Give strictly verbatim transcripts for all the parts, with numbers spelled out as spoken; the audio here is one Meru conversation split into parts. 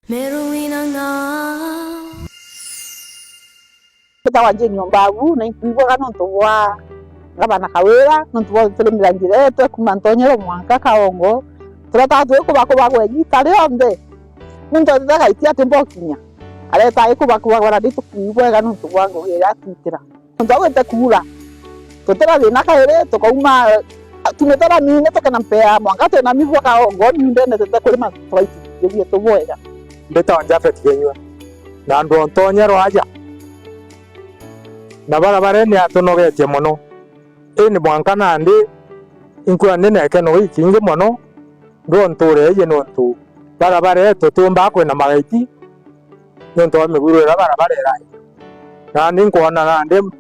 Meru wina nga. Mbitagwa Jane Ombagu, na inkwigwaga nontu bwa ngavana Kawira, nontu bwa guturumira njira yetu kuma Ntonyero mwanka Kaongo. Turetaga twikubakubagwa igita rionthe, nontu atite gaiti ati mbokinya. Aretaga ikubakubagwa na nditukwigwaga nontu bwa ngugi iria atwitira. Nontu agwite kuura, tutira thina kairi, tukauma tumitara mine tukena mpea mwanka twina mibwa Kaongo mindene tete kurima twaitithia bietu bwega. Mbitagwa Japhet Kenyua, na andu o Ntonyero aja, na barabara ni atunogetie mono. Indi mwanka nandi inkwona ndi na gikeno gikingi mono ndua ntuura iji, nontu barabara yetu tutiumbaa kwina magaiti nontu bwa miguru iria barabara irai. Nandi nkwona nandi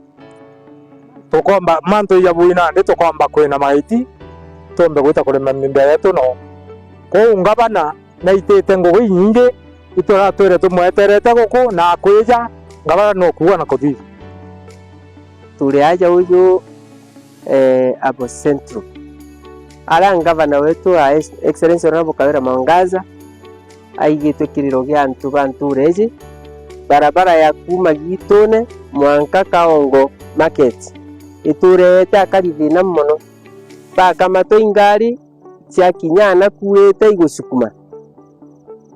tukomba, mantu ija bui nandi tukomba kwina magaiti, tuumbe gwita kurima mimbea yetu no. Kwou ngavana naitite ngugi inyingi, ituratwire tumweterete guku na akwija, ngavana nukuuga na kuthithia. Turi aja uju, eh, abo Central. Aria ngavana wetu, a Ex-, Excellency Honorable Kawira Mwangaza, aigitwe kiriro gia antu ba ntuura iji, barabara ya kuuma Gitune mwanka Kaongo Market itureete akari thina mono. Bakamatwa ingari, ciakinya ana kuurite igusukuma.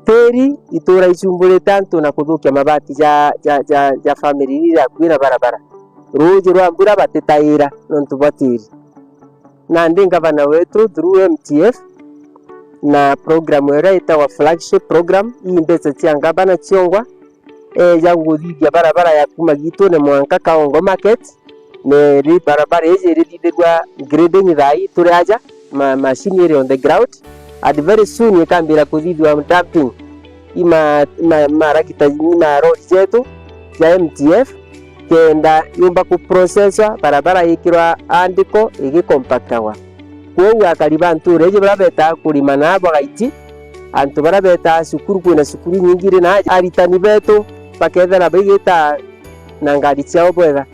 Tiri ituura icumburite antu na kuthukia mabati ja, ja, ja, ja family iria iri akui na barabara. Ruuji rwa mbura batitaira nontu bwa tiri. Nandi ngavana wetu through M T F na program iria itagwa flagship program, ii mbeca cia ngavana ciongwa, eeja guthithia barabara ya kuuma Gitune mwanka Kaongo Market, na ri barabara iji irithithirua grading thaa ii turi aja, ma, machine iri on the ground, and very soon ikambira kuthithua dumping i ma, ma, maragita, i marori jetu ja M T F, kenda yumba kuprocesswa, barabara yikirwa andiko igicompactagwa. Kwou akari ba ntuura iji baria betaa kurima na bagaiti, antu baria betaa cukuru, kwina cukuru inyingi iri na aritani betu bakethira baigita na ngari ciao bwega.